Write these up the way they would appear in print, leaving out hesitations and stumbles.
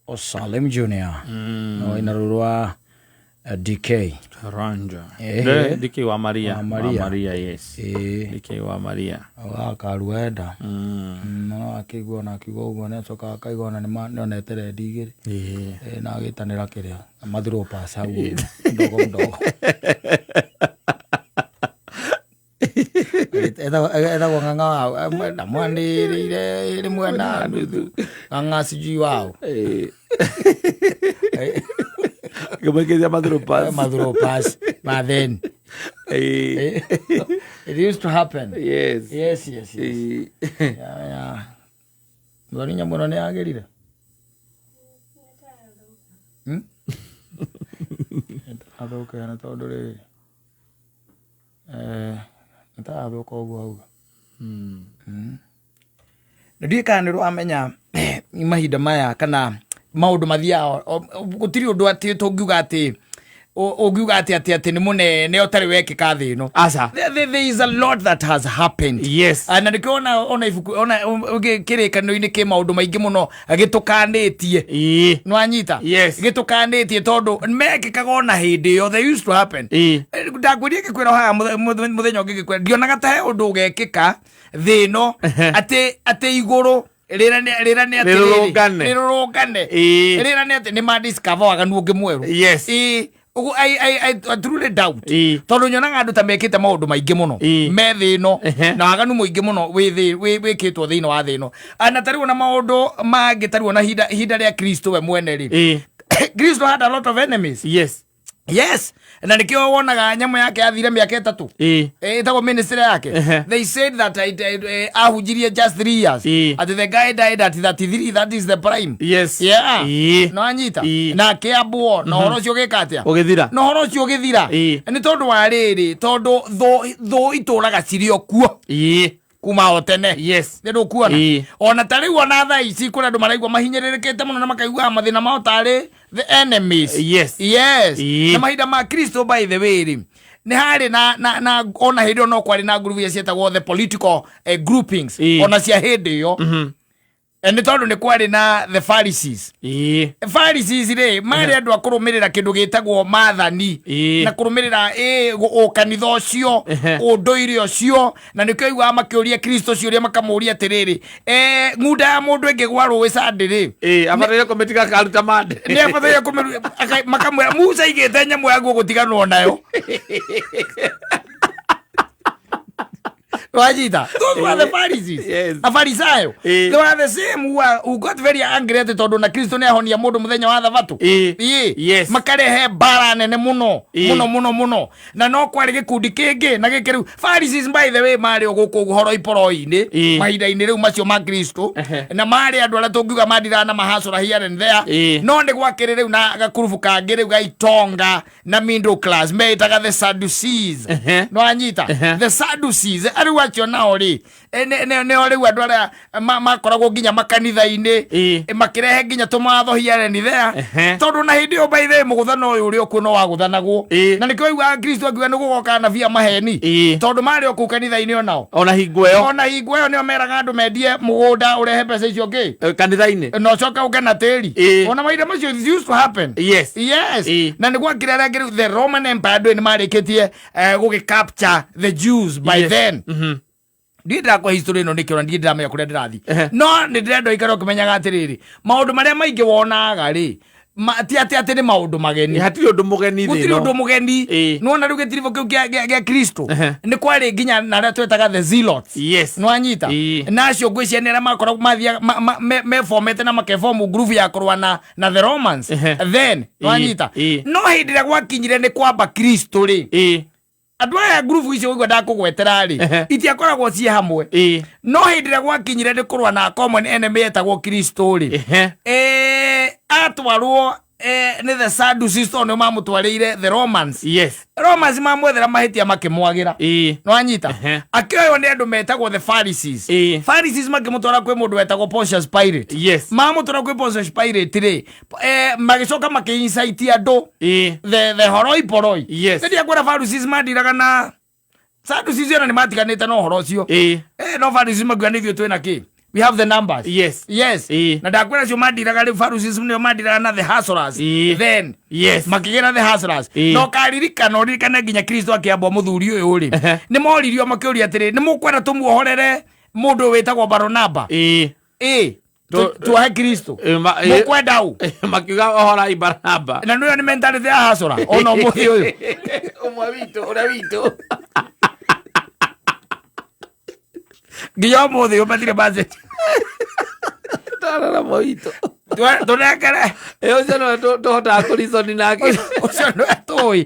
Osalim Junior no ina rũrũ rwa DK. Karanja. Ehe. DK wa Maria. Wa Maria. Wa Maria, yes. Ĩĩ. DK wa Maria. Wa Karuenda. No akĩigua ona akiuga ũguo nĩ acoka akaigua ona nĩonete rendi igĩrĩ. Ĩĩ. Ĩĩ, na agĩtanĩra kĩrĩa mathirwo pass hau ũguo, ndogo ndogo. Etagwo ng'ang'a wao mwena mwanĩrĩire ĩrĩ mwena nuthu ng'ang'a sijui wao. Ĩĩ. Ngĩmũikĩria mathirwo pass. Mathirwo pass but then Ĩĩ. it used to happen. Yes. Yes. Ĩĩ. Yeah. Mũthoni nyamũ ĩno nĩ yagĩrire. Hmm? Athũke nĩ tondũ rĩrĩ nĩ ta yathũka ũguo auga. Nĩ ndiũĩ kana nĩ ũramenya mahinda maya kana maũndũ mathiaga gũtirĩ ũndũ atĩ tũngiuga atĩ ũngiuga atĩ atĩ atĩ nĩ mũnene ũtarĩ wekĩka thĩ ĩno. Aca. There is a lot that has happened. Yes. Ah, na nĩkĩo ona ibuku ona kĩrĩkanĩro-inĩ kĩ maũndũ maingĩ mũno gĩtũkanĩtie. Ĩĩ. Nĩwanyita? Yes. Gĩtũkanĩtie tondũ mekĩkaga ona hĩndĩ ĩyo, they used to happen. Ĩĩ. Ndakwĩrire ngĩkwĩra haha mũthenya ũngĩ ngĩkwĩra ndionaga ta he ũndũ ũgekĩka thĩ ĩno atĩ igũrũ rĩrane atĩrĩrĩ, Rĩrũrũngane. rĩrũrũngane. Ĩĩ. Rĩrane atĩ nĩ ma discover waganu ũngĩ mwerũ. Yes. Ĩĩ. Ũguo I truly doubt. Ĩĩ. Tondũ nyonaga andũ ta mekĩte maũndũ maingĩ mũno Ĩĩ. me thĩ ĩno Ehe. na waganu mũingĩ mũno wĩkĩtwo thĩinĩ wa thĩ ĩno. Ah, na tarĩu ona maũndũ mangĩ tarĩu ona ihinda rĩa Kristo we mwene rĩ. Ĩĩ. Kristo had a lot of enemies. Yes. Yes. Na nĩkĩo wonaga nyamũ yake yathire mĩaka 3. Ĩĩ. Ĩtagwo ministry yake. Ehe. They said that ahunjirie just 3 years. Ĩĩ. At the guy died at 33, that is the prime. Yes. Yeah. Ĩĩ. No anyita. Ĩĩ. Na akĩambwo na ũhoro ũcio ũgĩka atĩa? Ũgĩthira. Na ũhoro ũcio ũgĩthira. Ĩĩ. Nĩ tondũ wa rĩrĩ, tondũ thũ itũraga cirĩ o kuo Ĩĩ. kuma o tene. Yes. Nĩ ndũkuona? Ĩĩ. Ona ta rĩu ona thaa ici kũrĩ andũ maraigua mahinyĩrĩrĩkĩte mũno na makaiguaga mathĩna mao tarĩ the enemies. Yes. Yes. Ĩĩ. Na mahinda ma Kristo by the way rĩ, nĩ harĩ na ona hĩndĩ ĩyo no kwarĩ na ngurubu iria cietagwo the political groupings Ĩĩ. ona cia hĩndĩ ĩyo. Nĩ tondũ nĩ kwarĩ na the Pharisees. Ĩĩ. Pharisees rĩ marĩ andũ a kũrũmĩrĩra kĩndũ gĩtagwo maathani Ĩĩ. na kũrũmĩrĩra ũkanitha ũcio, Ehe. ũndũire ũcio, na nĩkĩo aiguaga makĩũria Kristo ciũria makamũria atĩrĩrĩ, ng'unda ya mũndũ ĩngĩgwa rũĩ Sunday rĩ, Ĩĩ, abataire kũmĩtiga akaruta mande. nĩ abataire makamwĩra Musa aigĩte nyamũ yaguo gũtiganwo nayo. Wajita. Those were the Pharisees. Yes. Afarisayo. Ĩĩ. They were the same who got very angry atĩ tondũ na Kristo nĩ ahonia mũndũ mũthenya wa thabatũ. Ĩĩ. Ĩĩ. Yes. Makarehe mbara nene mũno. Ĩĩ. Mũno mũno mũno. Na no kwarĩ gĩkundi kĩngĩ na gĩkĩ rĩu Pharisees by the way marĩ o gũkũ horoi poroi-inĩ Ĩĩ. mahinda-inĩ rĩu macio ma Kristo. Ehe. Na marĩ andũ arĩa tũngiuga mandiraga na mahacũra here and there. Ĩĩ. No nĩ gwakĩrĩ rĩu na gakurubu kangĩ rĩu ga itonga na middle class meĩtaga the Sadducees. Ehe. No anyita. Ehe. The Sadducees rĩu acio nao rĩ nĩo rĩu andũ arĩa makoragwo nginya makanitha-inĩ Ĩĩ. makĩrehe nginya tũmawatho here and there. Ehe. Tondũ na hĩndĩ ĩyo by the way mũgũthano ũyũ ũrĩ okuo no wagũthanagwo. Ĩĩ. Na nĩkĩo waiguaga Kristo akiuga nĩ gũgoka anabii a maheni. Ĩĩ. Tondũ marĩ o kũu kanitha-inĩ onao. Ona hingo ĩyo. Ona hingo ĩyo nĩo meraga andũ mendie mũgũnda ũrehe mbeca icio ngĩ. Kanitha-inĩ. Na ũcoke ũke na tĩri. Ĩĩ. Ona mahinda macio it used to happen. Yes. Yes. Ĩĩ. Na nĩ gwakire rĩngĩ rĩu the Roman Empire andũ nĩ marĩkĩtie gũgĩ capture the Jews by Yes. then. Ndiĩ ndĩrakwa history ĩno nĩkĩo na ndiĩ ndĩramenya kũrĩa ndĩrathiĩ. Ehe. No nĩ ndĩrenda ũikare ũkĩmenyaga atĩrĩrĩ, maũndũ marĩa maingĩ wonaga rĩ, ti atĩ nĩ maũndũ mageni. Hatirĩ ũndũ mũgeni thĩ Gũtirĩ ĩno. ũndũ mũgeni. Ĩĩ. Nĩwona rĩu gĩtiribũ kĩu gĩa Kristo. Ehe. Nĩ kwarĩ nginya na arĩa twetaga the Zealots. Yes. Nĩwanyita? Ĩĩ. Na acio ngwĩciria nĩ arĩa makoragwo mathiaga, mefomete na makefomu ngurubu ya kũrũa na the Romans. Ehe. Then, Ĩĩ. nĩwanyita? Ĩĩ. No hĩndĩ ĩrĩa gwakinyire nĩ kwamba Kristo rĩ, Ĩĩ. andũ aya ngurubu icio ũguo ndakũgwetera rĩ, Ehe. itiakoragwo ciĩ hamwe. Ĩĩ. No hĩndĩ ĩrĩa gwakinyire nĩ kũrũa na common enemy etagwo Kristo rĩ, Ehe. Atwarwo nĩ the Sadducees tondũ nĩo mamũtwarĩire the Romans. Yes. Romans mamwethera mahĩtia makĩmwagĩra. Ĩĩ. Nĩwanyita? Ehe. Akĩoywo nĩ andũ metagwo the Pharisees. Ĩĩ. Pharisees makĩmũtwara kwĩ mũndũ wetagwo Pontius Pilate. Yes. Mamũtwara kwĩ Pontius Pilate rĩ, magĩcoka makĩ-incite andũ. Ĩĩ. The horoi poroi. Yes. Nĩ ndiakwĩra Pharisees mandiraga na Sadducees ona nĩ matiganĩte na ũhoro ũcio. Ĩĩ. No Pharisees makiuga nĩ ithuĩ twĩna kĩ? We have the numbers. Yes. Yes. Ĩĩ. Na ndakwĩra cio mandiraga rĩu Pharisees nĩo mandiraga na the hustlers. Ĩĩ. Then Yes. makĩgĩra the hustlers. Ĩĩ. Na ũkaririkana ũririkane nginya Kristo akĩambwo mũthuri ũyũ rĩ. Ehe. Nĩ moririo makĩũria atĩrĩ, nĩ mũkwenda tũmuohorere mũndũ ũyũ wĩtagwo Baronaba? Ĩĩ. Ĩĩ. Tuohe Kristo. Ĩĩ, ĩĩ. Mũkwenda ũ? Makiuga ohorai Baranaba. Na nĩyo nĩ mentality ya hustler ona ũmũthĩ ũyũ. Ũmwe witũ, ũrĩa witũ. Nginya ũmũthĩ ũyũ matirĩ budget. Tarara ũmwe witũ. Tũnengere. Ĩ, ũcio nĩwe tũhotaga kũreason nake. Ũcio nĩwe tũĩ.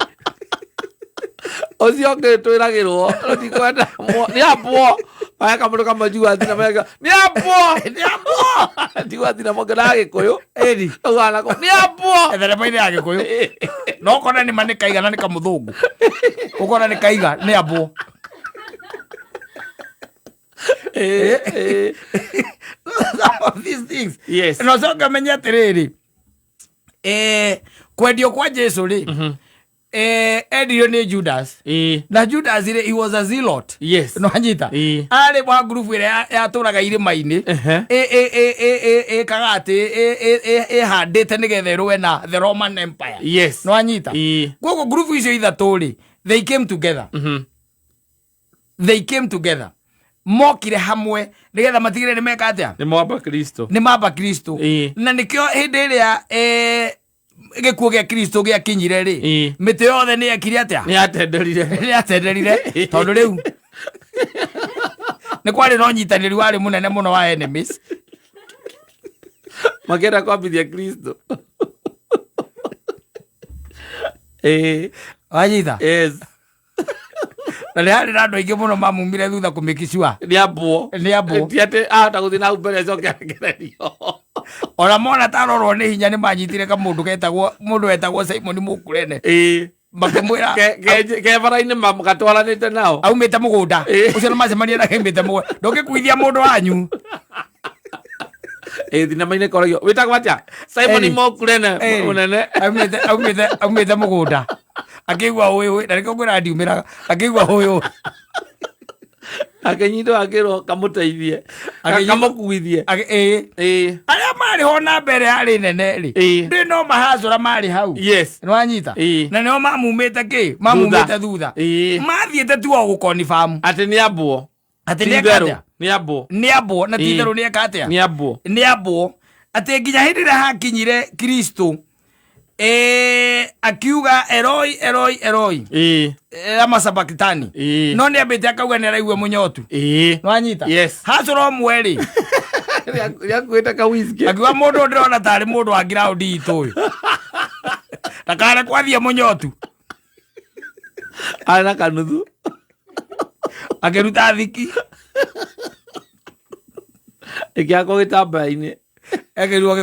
Ũcio ũngĩ twĩragĩrwo tũtikwenda nĩ ambwo aya kamũndũ kamwe njiguaga thinema yake, nĩ ambwo Nĩ ambwo. njiguaga thinema ũngĩ na Gĩkũyũ Ĩni. Augaga nako, nĩ ambwo Thenema-inĩ ya Gĩkũyũ. No ũkona nĩ ma nĩ kaiga na nĩ kamũthũngũ. Ũkona nĩ kaiga nĩ ambwo. Ĩ, ĩ. Some of these things. Yes. Na ũcoke ũmenye atĩrĩrĩ, kwendio kwa Jesu rĩ, endirio nĩ Judas. Ĩ. Na Judas rĩ, he was a zealot. Yes. No anyita. Ĩ. Arĩ wa ngurubu ĩrĩa yatũraga irĩma-inĩ. Ehe. Ĩkaga atĩ ĩhandĩte nĩgetha ĩrũe na the Roman Empire. Yes. No anyita. Ĩ. Koguo ngurubu icio ithatũ rĩ, they came together. They came together. Mokire hamwe nĩgetha matigĩrĩre nĩ meka atĩa? Nĩ mwamba Kristo. Nĩ mamba Kristo. Ĩ. Na nĩkĩo hĩndĩ ĩrĩa gĩkuũ gĩa Kristo gĩakinyire rĩ, Ĩ. mĩtĩ yothe nĩ yekire atĩa? Nĩ atenderire. Nĩ yatenderire tondũ rĩu nĩ kwarĩ na ũnyitanĩri warĩ mũnene mũno wa enemies. Makĩenda kwambithia Kristo. Ĩ. Wanyita? Yes. Na nĩ harĩ na andũ aingĩ mũno mamumire thutha kũmĩkicua. Nĩ ambwo. Nĩ ambwo. Ti atĩ ahota gũthiĩ na hau mbere acoke arekererio. Ona mona tarorwo nĩ hinya nĩ manyitire kamũndũ getagwo mũndũ wetagwo Simon Mũkurene. Ĩ. Makĩmwĩra Ke bara-inĩ gatwaranĩte nao. aumĩte mũgũnda. Ĩ. Ũcio nĩ macemania nake aumĩte mũgũnda. Ndũngĩkuithia mũndũ wanyu. Ĩ, thinema-inĩ koragio wĩtagwo atĩa? Simon Eri. Mokurene Eri. mũnene. Aumĩte mũgũnda. Akĩigua ũĩ ũĩ na nĩkĩo ngwĩra ndiumĩraga. Akĩigua ũĩ ũĩ. Akĩnyitwo akĩrwo kamũteithie. Kamũkuithie. Ĩ. Ĩ. Arĩa marĩ ho na mbere yarĩ nene rĩ. Ĩ. Ndĩ no mahacũra marĩ hau. Yes. Nĩ wanyita? Ĩ. Na nĩo mamumĩte kĩ? Mamumĩte thutha. Ĩ. Mathiĩte tu o gũkonibamu. Atĩ nĩ ambwo. Atĩ nĩ eka Ti-itherũ, atĩa? Nĩ ambwo. Nĩ ambwo na Ĩ. ti-itherũ nĩ eka atĩa? Nĩ ambwo. Nĩ ambwo. Atĩ nginya hĩndĩ ĩrĩa hakinyire Kristo akiuga Eloi Eloi Eloi Ĩ. lama sabakitani. Ĩ. No nĩ ambĩte akauga nĩ araigua mũnyotu. Ĩ. Nĩ wanyita? Yes. Hacũra ũmwe rĩ Rĩakuĩte ka whisky. akiuga mũndũ ũyũ ndĩrona tarĩ mũndũ wa ngiraũndi itũ ũyũ. Ndakare kwathiĩ mũnyotu. Arĩ na kanuthu. Akĩruta thiki. Ĩkĩhakwo gĩtambaya-inĩ. Ekĩrirwo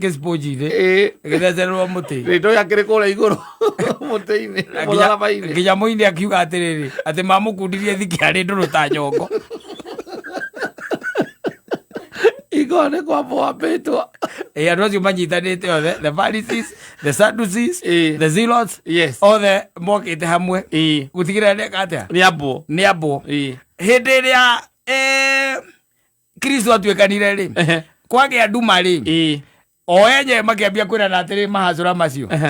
gĩsponji-inĩ. Ĩ. Gĩgĩthecererwo mũtĩ. Rĩtwa rĩake rĩ kũrĩa igũrũ mũtĩ-inĩ mũtharaba-inĩ. Nginya mũini akiuga atĩrĩrĩ atĩ mamũkundirie thiki arĩ ndũrũ ta nyongo. Igũrũ nĩ kwambwo wambĩtwo. Ĩ, andũ acio manyitanĩte othe the Pharisees, the Sadducees, Ĩ. the Zealots, Yes. othe mokĩte hamwe Ĩ. gũtigĩrĩra nĩeka atĩa? Nĩ ambwo. Nĩ ambwo. Ĩ. Hĩndĩ ĩrĩa Kristo atuĩkanire rĩ, Ehe. kwagĩa nduma rĩ, Ĩ. o enyewe makĩambia kwĩrana atĩrĩ mahacũra macio. Ehe.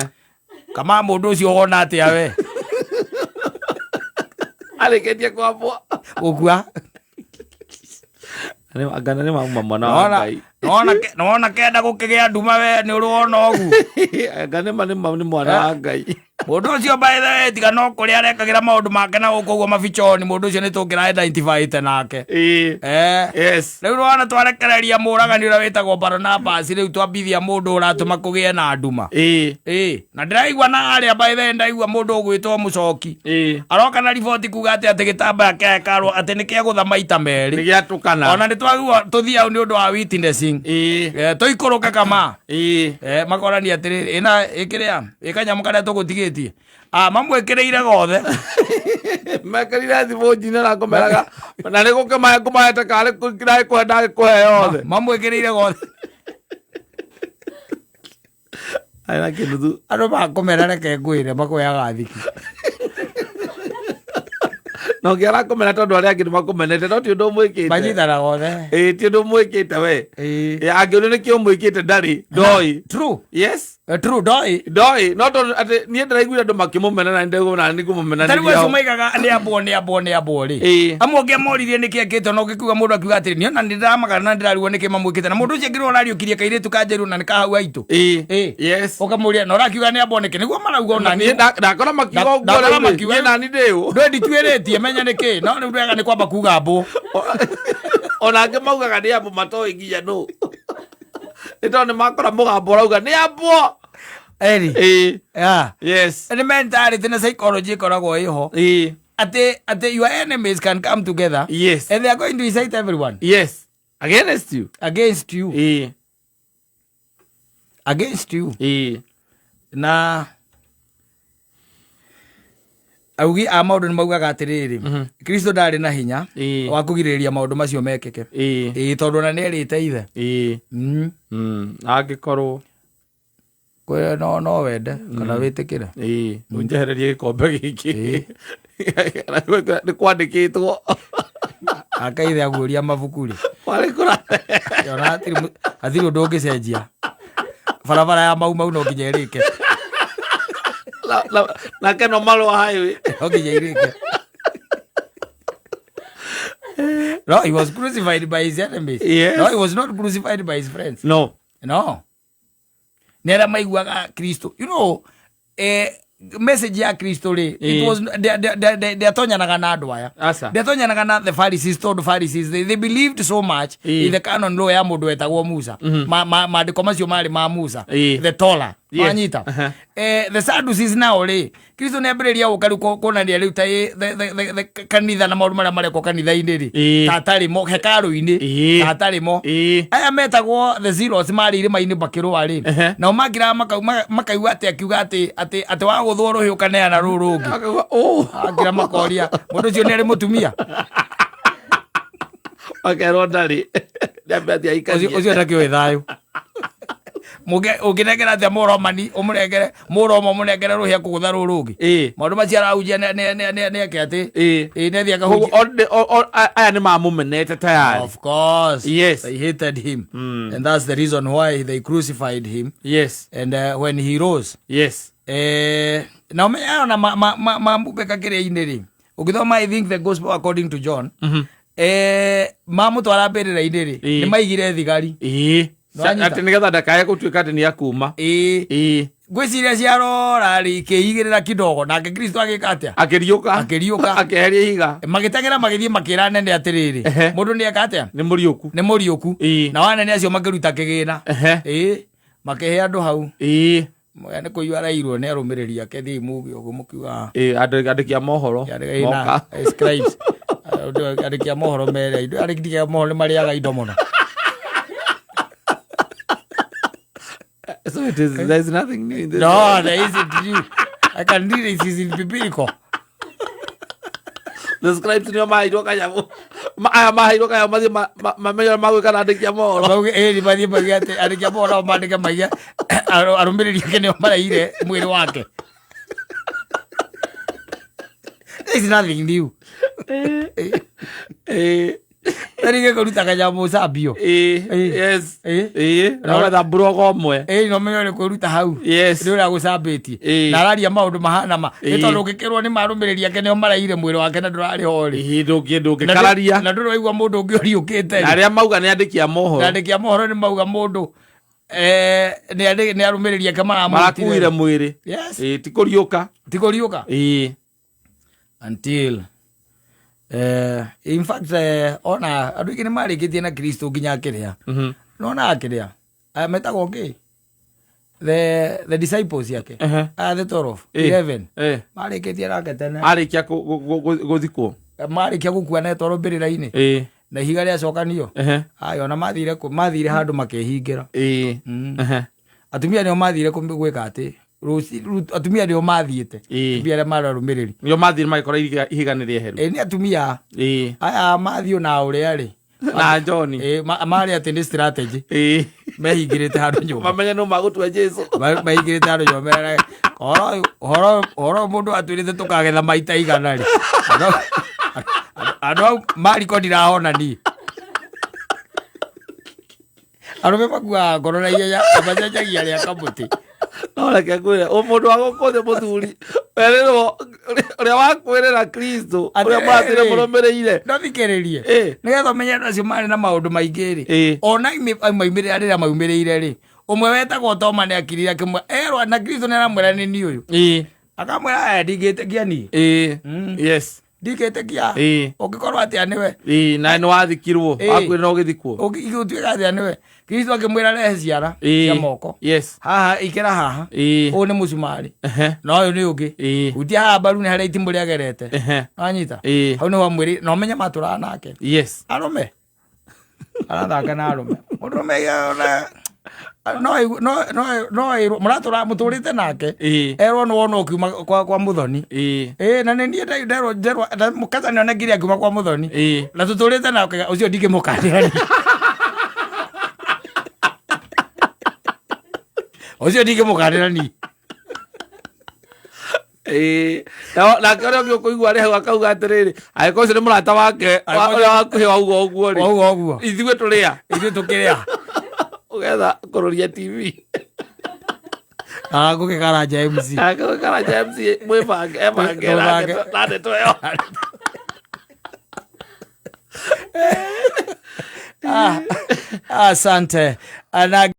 Kama mũndũ ũcio wona atĩa we? Arĩkĩtie kwambwo. Gũkua. Anga nĩ mauma mwana wa Ngai. Nona kenda gũkĩgĩa nduma we nĩ ũrĩ wona ũguo. Anga nĩ ma nĩ mwana wa Ngai. Mũndũ ũcio by the way tiga no kũrĩa arekagĩra maũndũ make na gũkũ ũguo mabichoni mũndũ ũcio nĩ tũngĩra identifyĩte nake. Ĩ. Yes. Rĩu nĩwona twarekereria mũragani ũrĩa wĩtagwo Barnabas rĩu twambithia mũndũ ũratũma kũgĩe na nduma. Ĩ. Ĩ, na ndĩraigua na harĩa by the way ndaigua mũndũ ũgwĩtwo mũcoki. Ĩ. Aroka na riboti kuga atĩ atĩ gĩtambaya kĩa hekarũ atĩ nĩ kĩegũtha maita Nĩ merĩ. gĩatũkana. Ona nĩ twagĩrĩirwo tũthiĩ hau nĩ ũndũ wa witnessing. Ĩ. Tũikũrũke kama. Ĩ. Makorania atĩrĩrĩ ĩna ĩkĩrĩa ĩkanyamũ karĩa tũgũtigĩtie. Ah, mamwĩkĩrĩire gothe. Mekĩrire thibũnji na ngũmeraga na nĩ gũkĩmahe ngũmahete karĩ ndagĩkũhe ndagĩkũhe yothe. Mamwĩkĩrĩire gothe. Arĩ na kĩnuthu. Andũ makũmera reke ngwĩre makũheaga thiki. No Na ũngĩ arakũmena tondũ arĩa angĩ nĩ makũmenete, no ti ũndũ ũmwĩkĩte. Manyitanaga othe. Ĩĩ, ti ũndũ ũmwĩkĩte we. Ĩĩ. Ĩ, angĩũrio nĩkĩ ũmwĩkĩte, ndarĩ ndoĩ. True. Yes. True, ndoĩ. Ndoĩ, no tondũ atĩ niĩ ndĩraiguire andũ makĩmũmena na nĩndĩraigua na nĩ ngũmũmena. Tarĩu acio maigaga nĩ ambwo, nĩ ambwo, nĩ ambwo rĩ, amwe ũngĩ amoririe nĩkĩ ekĩte, na ũngĩkiuga mũndũ akiuga atĩrĩ, niĩ ona nĩ ndĩramagana na ndĩrarigwo nĩkĩ mamwĩkĩte, na mũndũ ũcio angĩrwo ũrariũkirie kairĩtu ka Njeru na nĩ ka hau haitũ. Ĩĩ. Ũkamũria na ũrakiuga nĩ ambwo nĩkĩ, nĩguo marauga ona niĩ ndakora makiuga ũguo. Ndakora Rĩu rĩ, makiuga. Niĩ nani ndĩũ. Ndwe ndituĩrĩtie menya nĩkĩ, no rĩu wega nĩ kwamba kuga mbũ. Ona angĩ maugaga nĩ ambũ matoĩ nginya nũ, nĩ tondũ nĩ makora mũgambo ũrauga nĩ ambwo. Eri. Ĩĩ. Yeah. Yes. Nĩ mentality na psychology ĩkoragwo ĩho atĩ your enemies can come together and they are going to incite everyone Yes, against you. Against you. Against you. Na augi a maũndũ nĩ maugaga atĩrĩrĩ, Kristo ndarĩ na hinya wa kũgirĩrĩria maũndũ macio mekĩke. Ĩĩ, tondũ ona nĩ erĩte ithe. Angĩkorwo Kwĩ no wende kana wĩtĩkĩre. Ĩĩ, ũnjehererie gĩkombe gĩkĩ, nĩ kwandĩkĩtwo. Akaithe aguũria mabuku rĩ, kwarĩ kũra ona hatirĩ ũndũ ũngĩcenjia. Barabara ya Mau Mau no nginya ĩrĩke. Nake no marũa highway. No nginya ĩrĩke. No, he was crucified by his enemies. No, he was not crucified by his friends. No. No, nĩ arĩa maiguaga Kristo, message ya Kristo rĩ, it was ndĩatonyanaga na andũ aya. Aca. Ndĩatonyanaga na the Pharisees, tondũ Pharisees, they believed so much in the canon law ya mũndũ wetagwo Musa. Maandĩko macio marĩ ma Musa, the Torah. Wanyita? The Sadducees nao rĩ, Kristo nĩ ambĩrĩria gũka rĩu kuonania rĩu ta the kanitha na maũndũ marĩa marekwo kanitha-inĩ rĩ, ta atarĩ mo hekarũ-inĩ, ta atarĩ mo. Aya metagwo the Zealots marĩ irĩma-inĩ makĩrũa rĩ, nao makiraga makaigua atĩ akiuga atĩ wagũthwo rũhĩ ũkaneana rũũ rũngĩ. Akauga, "Oh." Akira makoria, mũndũ ũcio nĩ arĩ mũtumia? Akerwo ndarĩ, nĩambe athiĩ aikanie. Ũcio ndakĩũĩ thayũ. Ũngĩnengera atĩa mũromani, ũmũnengere mũroma, ũmũnengere rũhĩ akũgũtha rũũ rũngĩ? Maũndũ macio arahunjia nĩ eke atĩ ĩĩ, nĩ athiĩ Koguo akahunjia. Aya nĩ mamũmenete tayari. Of course. They hated him. And that's the reason why they crucified him. And when he rose, na ũmenye ona mamubeka kĩrĩa-inĩ rĩ, ũgĩthoma, I think, the Gospel According to John, mamũtwara mbĩrĩra-inĩ rĩ, nĩ maigire thigari. Nĩwanyita? Atĩ nĩgetha ndakae gũtuĩka atĩ nĩ akuma. Ĩĩ. Ngwĩciria ciarora rĩ, ikĩigĩrĩra kidogo, nake Kristo agĩka atĩa? Akĩriũka. Akĩriũka. Akĩeheria ihiga. Magĩteng'era magĩthiĩ makĩra anene atĩrĩrĩ, mũndũ nĩ eka atĩa? Nĩ mũriũku. Nĩ mũriũku. Nao anene acio makĩruta kĩgĩna. Ĩĩ, makĩhe andũ hau. Nĩ kũiywo arairwo nĩ arũmĩrĩri ake, thiĩ muge ũguo mũkiuga. Ĩĩ, andĩki a mohoro moka. Scribes. Andĩki a mohoro mere indo, andĩki a mohoro nĩ marĩaga indo mũno. So it is, there is nothing new in this. No, there isn't new. I can read it, is in biblical. The scribes nĩo maheirwo kanyamũ. Aya maheirwo kanyamũ mathiĩ mamenye ũrĩa magwĩka na andĩki a mohoro. Mauge ĩĩ, mathiĩ mauge atĩ andĩki a mohoro nao mandĩke mauge arũmĩrĩri ake nĩo maraire mwĩrĩ wake. There is nothing new. Tarige kũruta kanyamũ cambio. Yes. Ĩĩ, na ũgetha mburogo ũmwe. Ĩĩ, no menye ũrĩ kwĩruta hau. Nĩ ũrĩa agũcambĩtie. Na araria maũndũ mahana ma. Nĩ tondũ ũngĩkĩrwo nĩ marũmĩrĩri ake nĩo maraire mwĩrĩ wake na ndũrarĩ ho rĩ. Ĩĩ, ndũngĩkararia. Na ndũrĩ waigua mũndũ ũngĩ ũriũkĩte Na rĩ. arĩa mauga nĩ andĩki a mohoro. Na andĩki a mohoro nĩ mauga mũndũ nĩ arũmĩrĩri ake maramũrutire. Marakuire mwĩrĩ. Yes. Ĩĩ, ti kũriũka. Ti kũriũka. Until in fact, ona andũ aingĩ nĩ marĩkĩtie na Kristo nginya akĩrĩa. Nona akĩrĩa aya metagwo kĩ, the disciples yake, aya the 12, 11, marĩkĩtie nake tene. Arĩkia gũthikwo. Marĩkia gũkua na etwarwo mbĩrĩra-inĩ na ihiga rĩacokanio. Aya ona mathire mathire handũ makĩhingĩra. Atumia nĩo mathire gwĩka atĩ atumia nĩo mathiĩte. Atumia arĩa marĩ arũmĩrĩri. Nĩo mathire magĩkora ihiga nĩ rĩeheru. Ĩ, nĩ atumia aya mathiĩ na ũrĩa rĩ na John. Ĩ, marĩ atĩ nĩ strategy. Mehingĩrĩte handũ nyũmba. Mamenye no magũtua Jesu. Maingĩrĩte handũ nyũmba meranaga, ũhoro ũyũ mũndũ atwĩrĩte tũkagetha maita 100 rĩ. Andũ au mariko ndirahona niĩ. Arũme makuaga ngoro na ihenya na macenjagia rĩa kamũtĩ. No reke ngwĩre, ũ mũndũ wa gũkũ thĩ mũthuri werĩrwo ũrĩa wakwĩrĩra Kristo ũrĩa mũratwĩre Atĩrĩrĩ. mũrũmĩrĩire. No thikĩrĩrie. Nĩgetha ũmenye andũ acio marĩ na maũndũ maingĩ rĩ. Ona maumĩrĩra rĩrĩa maumĩrĩire rĩ, ũmwe wetagwo Toma nĩ akirire akĩmwĩra erwo na Kristo nĩ aramwĩra nĩ niĩ ũyũ. Akamwĩra aya ndingĩtĩkia niĩ. Yes. Ndingĩtĩkia. Ũngĩkorwo atĩa nĩwe. Na nĩ wathikirwo. Wakuire na ũgĩthikwo. Ũngĩtuĩka atĩa nĩwe. Kristo akĩmwĩra rehe ciara cia moko. Yes. Haha ikĩra haha. Ũyũ nĩ mũcumarĩ. Na ũyũ nĩ ũngĩ. Hutia haha mbaru nĩ harĩa itimũ rĩagerete. Wanyita? Hau nĩho amwĩrĩire na ũmenye matũraga nake. Yes. Arũme. Arathaka na arũme. Mũndũrũme ona no no no no ĩrwo mũratũra mũtũrĩte nake. Erwo nĩ wona ũkiuma kwa mũthoni. Na nĩ niĩ nderwo nderwo mũkaca nĩ onekire akiuma kwa mũthoni. Na tũtũrĩte nake ũcio ndingĩmũkanĩra niĩ. Ũcio ndingĩmũkanĩra niĩ. Nake ũrĩa ũngĩ ũkũigua arĩ hau akauga atĩrĩrĩ, angĩkorwo ũcio nĩ mũrata wake ũrĩa wakuhĩ wauga ũguo rĩ, Wauga ũguo. Ithuĩ tũrĩa. Ithuĩ tũkĩrĩa. Ũgetha kũrũria TV. Ah, ngũkĩ Karanja MC. Ngũkĩ Karanja MC mwĩbange, ebange Tũbange. na ndeto ĩyo. Ah, asante. Na